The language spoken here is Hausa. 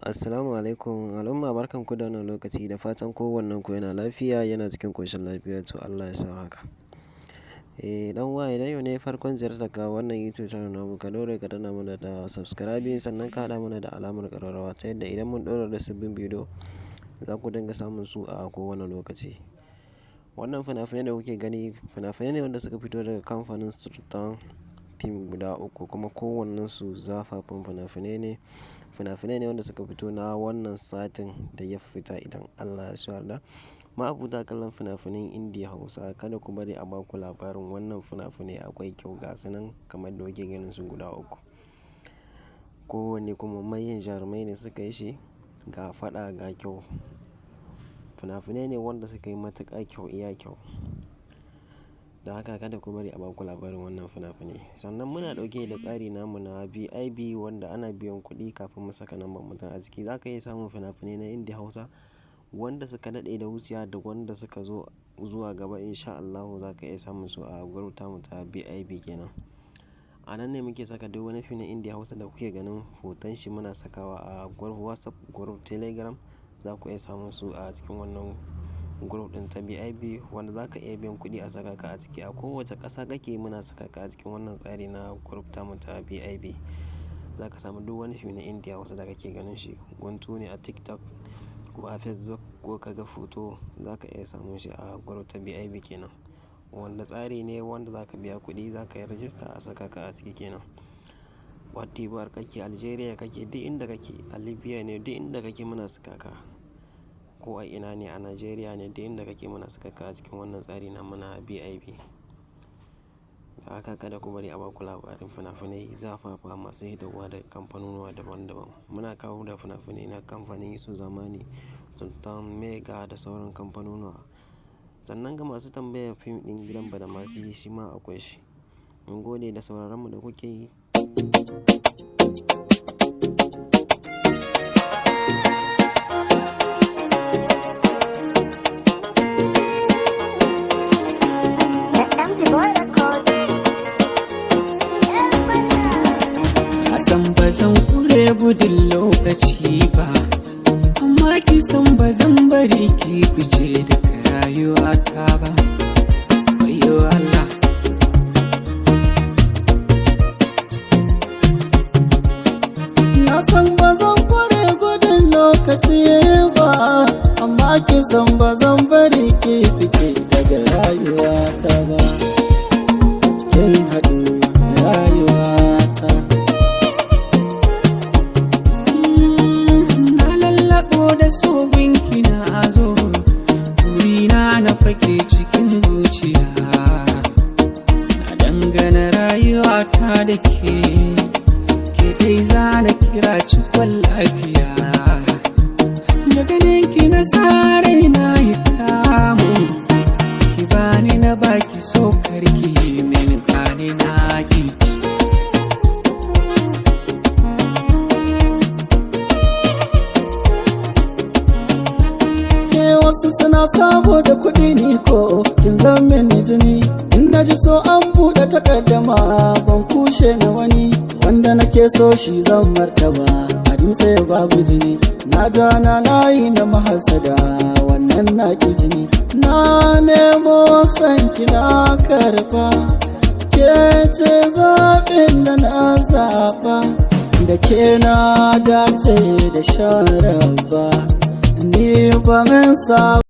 Assalamu alaikum al'umma, barkanku da wannan lokaci, da fatan kowannen ku yana lafiya, yana cikin ƙoshin lafiya. To, Allah ya sa haka. Eh, dan uwa, idan yau ne farkon ziyartar ka wannan YouTube channel namu, ka daure ka danna mana da subscribing, sannan ka haɗa mana da alamar ƙararrawa, ta yadda idan mun ɗora da sabbin bidiyo za ku dinga samun su a kowane lokaci. Wannan fina-finai da kuke gani, fina-finai ne wanda suka fito daga kamfanin Sultan Fim guda uku, kuma kowannensu zafafan fina-finai ne. Fina-finai ne wanda suka fito na wannan satin da ya fita, idan Allah ya so yarda. Ma'abota kallon fina-finan Indiya Hausa, kada ku bari a baku labarin wannan fina-finai. Akwai kyau, ga su nan kamar da kuke ganin su guda uku. Kowanne kuma manyan jarumai ne suka yi shi, ga faɗa ga kyau. Fina-finai ne wanda suka yi matuƙar kyau, iya kyau. Da haka kada ku bari a baku labarin wannan fina-finai. Sannan muna ɗauke da tsari namu na VIB, wanda ana biyan kuɗi kafin mu saka lambar mutum a ciki. Za ka iya samun fina-finai na Indiya Hausa wanda suka daɗe da wuciya da wanda suka zo zuwa gaba, insha Allahu za ka iya samun su a group tamu ta VIB kenan. A nan ne muke saka duk wani fim na Indiya Hausa da kuke ganin hoton shi, muna sakawa a group WhatsApp, group Telegram. Za ku iya samun su a cikin wannan group ɗin ta VIP, wanda za ka iya biyan kuɗi a saka ka a ciki. A kowace ƙasa kake, muna saka ka a cikin wannan tsari na group tamu ta VIP. Za ka samu duk wani fim na Indiya Hausa da kake ganin shi. Guntu ne a TikTok ko a Facebook ko ka ga foto, za ka iya samun shi a group ta VIP kenan. Wanda tsari ne wanda za ka biya kuɗi, za ka yi rajista a saka ka a ciki kenan. Cote d'Ivoire kake, Algeria kake, duk inda kake, a Libya ne, duk inda kake muna saka ka. Ko a ina ne, a Najeriya ne, duk inda kake muna saka ka a cikin wannan tsari namu na VIP. Da haka kada ku bari a baku labarin fina-finai zafafa masu hitowa daga kamfanunuwa daban daban. Muna kawo da fina-finai na kamfanin Yusuf Zamani, Sultan, Mega da sauran kamfanunuwa. Sannan ga masu tambayar fim ɗin Gidan Badamasi, shi ma akwai shi. Mun gode da sauraron mu da kuke yi. MG Boy Record. Na san ba zan kure gudun lokaci ba, amma ki san ba zan bari ki fice daga rayuwata ba. Wayo Allah. Na san ba zan kware gudun lokaci ba, amma ki san ba zan bari ki fice daga rayuwata ba. Kin haɗu rayuwata. Na lallaɓo da sogunki na zo, burina na fake cikin zuciya. Na dangana rayuwata da ke, ke dai za na kira cikon lafiya. Da ganinki na sa raina yi kamu, ki bani na baki so karki min bani naki. Ke wasu suna sabo da kuɗi, ni ko kin zan mini jini. In na ji so an buɗe takaddama, ban kushe na wani. Wanda nake so shi zan martaba, a dutse babu jini. Na ja na layi na mahasada, wannan na ki jini. Na nemo san ki na karba, ke ce zaɓin da na zaɓa. Da ke na dace da sharaba, ni ba min saba.